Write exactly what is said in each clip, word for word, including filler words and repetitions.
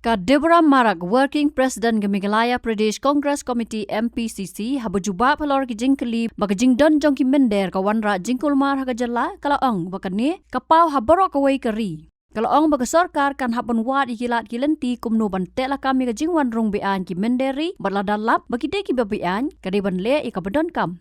Ka Deborah Marak, Working President ka Meghalaya Pradesh Congress Committee, M P C C, haba jubab halor ki jingkylli ba ka jingdon jong ki mynder ka wanrah jingkulmar ha ka jylla, ka la ong ba kane ka paw ha baroh kawei ka ri. Ka la ong ba ka sorkar kan hap ban wad ïa ki lad ki lynti kumno ban teh lakam ïa ka jingwan rung beaiñ ki mynder ri, bad lada lap ba ki dei kiba beaiñ, ka dei ban leh ïa kaba donkam.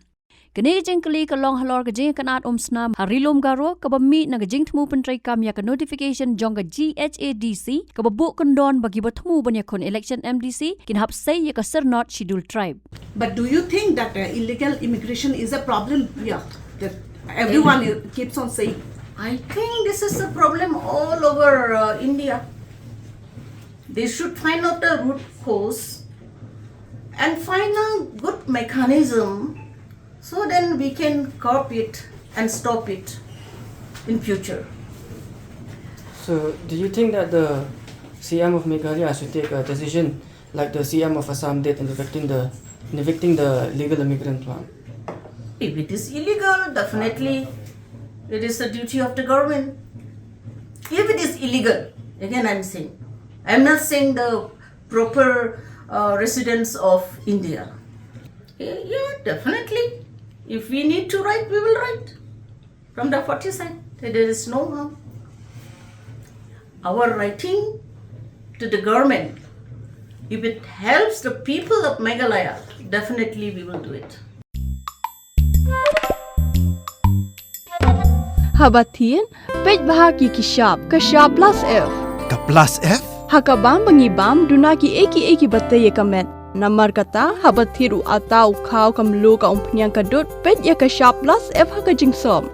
Kane ka jingkylli ka long halor ka jingïakynad umsnam ha Ri Lum Garo kaba mih na ka jingthmu pyntreikam ïa ka notification jong ka G H A D C kaba buh kyndon ba kiba thmu ban ïakhun election M D C kin hap sei ïa ka syrnod Scheduled Tribe. But do you think that uh, illegal immigration is a problem here? That everyone is- keeps on saying. I think this is a problem all over uh, India. They should find out the root cause and find a good mechanism, so then we can curb it and stop it in future. So, do you think that the C M of Meghalaya should take a decision like the C M of Assam did in evicting the, in evicting the illegal immigrant flood? If it is illegal, definitely it is the duty of the government. If it is illegal, again I'm saying, I'm not saying the proper uh, residents of India. Yeah, yeah, definitely. If we need to write, we will write. From the forty side, there is no harm. Our writing to the government, if it helps the people of Meghalaya, definitely we will do it. Haba thied, peit bha ki ki shap, ka shap plus F. Ka plus F? Ha ka bam ba ngi bam, duna ki ei ki ei kiba tei ïa ka met. Namar kata, haba thied u atta u khaw ka mluh ka umphniang ka dud, peit ïa ka shap plus F ha ka jingsop.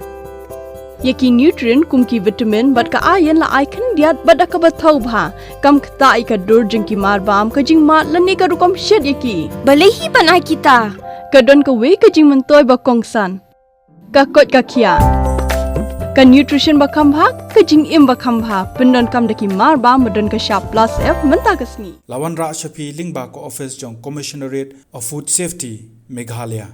Ïa ki nutrient kum ki vitamin bad ka iron la ai khyndiat bad da kaba thaw bha. Kam ktah ïa ka dur jong ki mar bam, ka jingmad lane ka rukom shet ïa ki. Balei hi ban ai kita? Ka don kawei ka jingmyntoi ba kongsan. Ka koit ka khiah. Ka nutrition ba kham bha, ka jingim ba kham bha. Pyndonkam da ki mar bam ba don ka shap plus F mynta ka sngi. La wanrah sha phi lyngba ka office jong Commissionerate of Food Safety, Meghalaya.